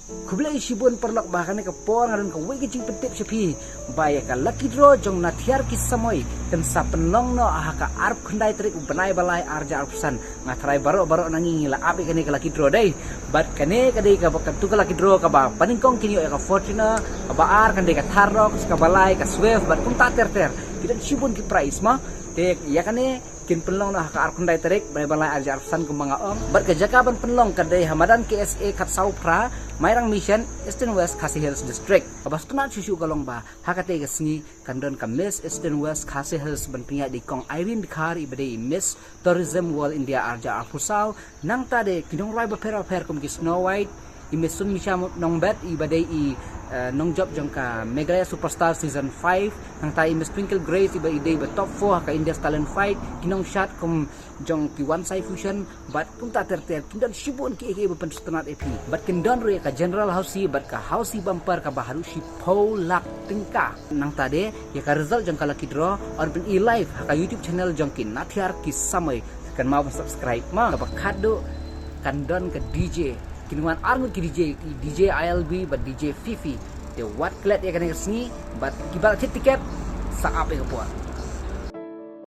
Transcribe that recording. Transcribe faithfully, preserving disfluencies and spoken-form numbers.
Khublei shibun paralok, ba ha kane ka por nga don kawei ka jingpyntip sha phi ba ïa ka lucky draw jong Nathiar Ki Samoi kan sa pynlong noh ha ka arphew khyndai tarik u bnai ba lai arhajar arphew san. Nga tharai baroh baroh na ngi ngi la ap ïa kane ka lucky draw dei. Bad kane ka dei kaba, katu ka lucky draw kaba banyngkong kin ïoh ïa ka Fortuner, kaba ar kan dei ka Thar Roxx, kaba lai ka Swift, bad kumta ter ter. Ki don shibun ki prize mo. Te ïa kane kin pynlong noh ha ka arphew khyndai tarik bnai ba lai arhajar arphew san kumba nga ong. Bad ka jaka ban pynlong ka dei ha madan K S A khatsaw phra, Mairang Mission, Eastern West Khasi Hills District. Kaba sngewtynnat shuh shuh ka long ba ha katei ka sngi kan don ka Miss Eastern West Khasi Hills ban pynïaid da i Kong Irene Dkhar iba dei i Miss Tourism World India arhajar arphew saw. Nangta de ki nongrwai bapher bapher kum ki Snow White, i Miss Sunmi Shah Nongbet iba dei i, eh, nongjop jong ka Meghalaya Superstar Season five. Nangta i Miss Twinkle Grace iba i dei ba top four ha ka India's Talent Fight. Ki nongshad kum jong ki Wansai Fusion bad kumta ter ter. Kin don shibun kiei kiei ba pynsngewtynnat ïa phi. Bad kin don ruh ïa ka general housie bad ka housie bumper kaba haduh shiphew lak tyngka. Nangta de ïa ka result jong ka lucky draw yn pyni live ha ka YouTube channel jong ki Nathiar Ki Samoi. Kynmaw ban subscribe mo. Kaba khatduh kan don ka D J. Kin wan arngut ki D J, D J I L B bad D J Fifi. Te wat klet ïa kane ka sngi bad kiba la thied tiket sa ap ïa ka por.